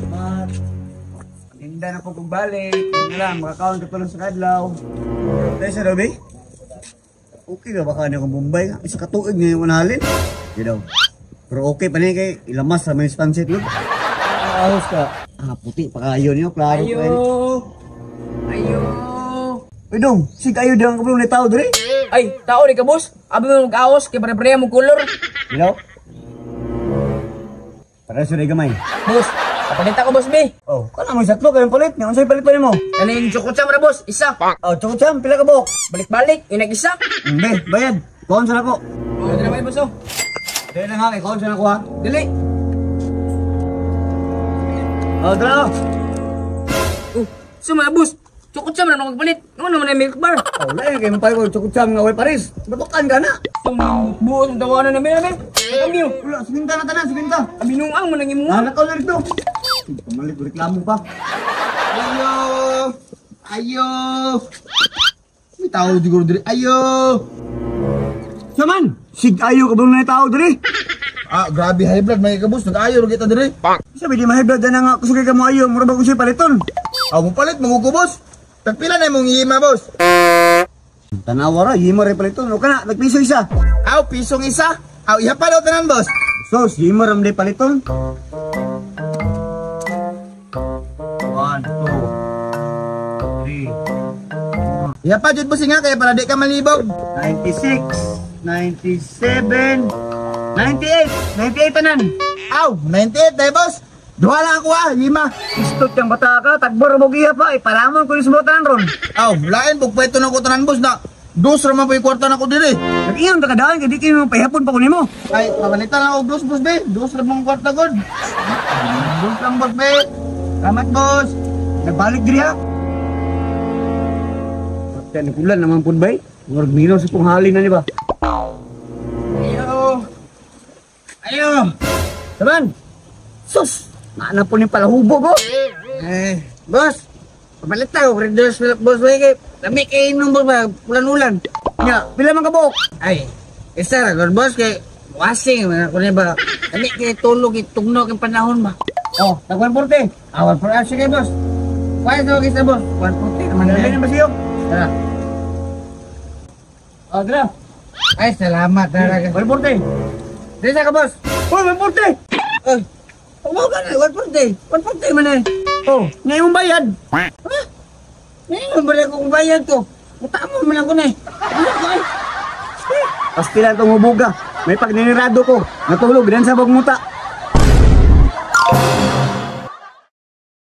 Salamat. Hinda na po kong balik. Yun na lang, makakaon ka tulong sa kadlaw. Tayo sa Robi? Okay na baka niya kung Bombay. Isa ka tuig ngayon unahalin. Di daw. Pero okay pa niya kay ilamas sa may pansit look. Ahos ka. Ah, puti pa kayo niyo. Klaro Ayo. pa yun. Ayo. Uy dong, sig ayo dang kabulong na tao diri. Ay, tao ni ka boss. Abi mo mag-aos kay pare-pareha mo kolor. Di daw. Para sa gamay. Boss, kapalita ko boss B. Oh, kana mo sa tatlo kayong palit. Nya unsay palit pa nimo? Kaning choco-cham ra boss, isa. Oh, choco-cham, pila ka buok? Balik-balik, inag isa. Hindi, bayad. Kuon sa nako. Oh, dili ba boss oh? Dili lang ha, kay kuon sa nako ha. Dili. Oh, tara. Oh. Oh, suma boss. Choco-cham ra nang magpalit. Ano naman ay milk bar? Oh, lain kay mapay ko choco-cham nga way paris. Batukan ka na. Buot ang tawanan namin namin. Kami oh. Wala, 50 na tanan, 50. Aminong ang manang imo. Ah, nakaw na rito. Pamalit reklamo pa. Ayo! Ayo! May tao siguro diri. Ayo! Saman, sig ayo ka na tao diri. Ah, grabe high blood mga kabus. Nag-ayo ra kita diri. Sabi di ma high blood na nga kusugay ka mo ayo, mura ba kung siya paliton. Aw, mo palit manguko boss. Tagpila na imong yima boss. Tanawa ra, yima ra paliton. O kana, nagpiso isa. Aw, pisong isa. Aw, iha pa daw tanan boss. Sos, yima ra man paliton. 1, 2, 3, Iha pa jud boss nga kaya para di ka malibog. 96, 97, 98, 98 tanan. Aw, 98 dai boss. Duha lang ako ah, yima. Istot kang bata ka, tagbor mo giya pa, ipalamon ko yung sumutan ron. Aw, lain bugpweto na ko tanan boss na. Dos ra man po yung kwarta na ko diri. Nag-iyang ka kadaan, kay di kayo pahapon pa ko nimo. Ay, pabalitan lang og dos boss be. Dos ra mong kwarta god. Dos lang boss be. Salamat boss. Nagbalik diri ha. Pagka nagkulan naman po bay. Murag minaw sa punghalin na ni ba? Ayo. Ayo. Saman! Sus! Maana po ni palahubog oh! Eh, boss, papalit ako, Redos, boss, wey, kay, lami kay inom, boss, ba, ulan-ulan. Nya, pila man kabok? Ay, isa ra, god, boss, kay, wasing, mga kunya ba, lami kay tulog, itugno, kay panahon ba. Oh, tag 140. Ah, 140, ah, sige, boss. Kuha sa isa, boss, 140 naman Dali na. na ba siyo? Tara. Oh, tara. Ay, salamat, talaga. 140. Dili sa ka, boss. Oh, 140! Ay, huwag ka na, 140, 140 man eh. Oh, ngayon mong bayad. Ha? Ngayon, balik ko bayad ko. Utamo man ako na eh. Ano ko eh? Pastila itong hubuga. May pagninirado ko. Natulog, dan sa bagmuta.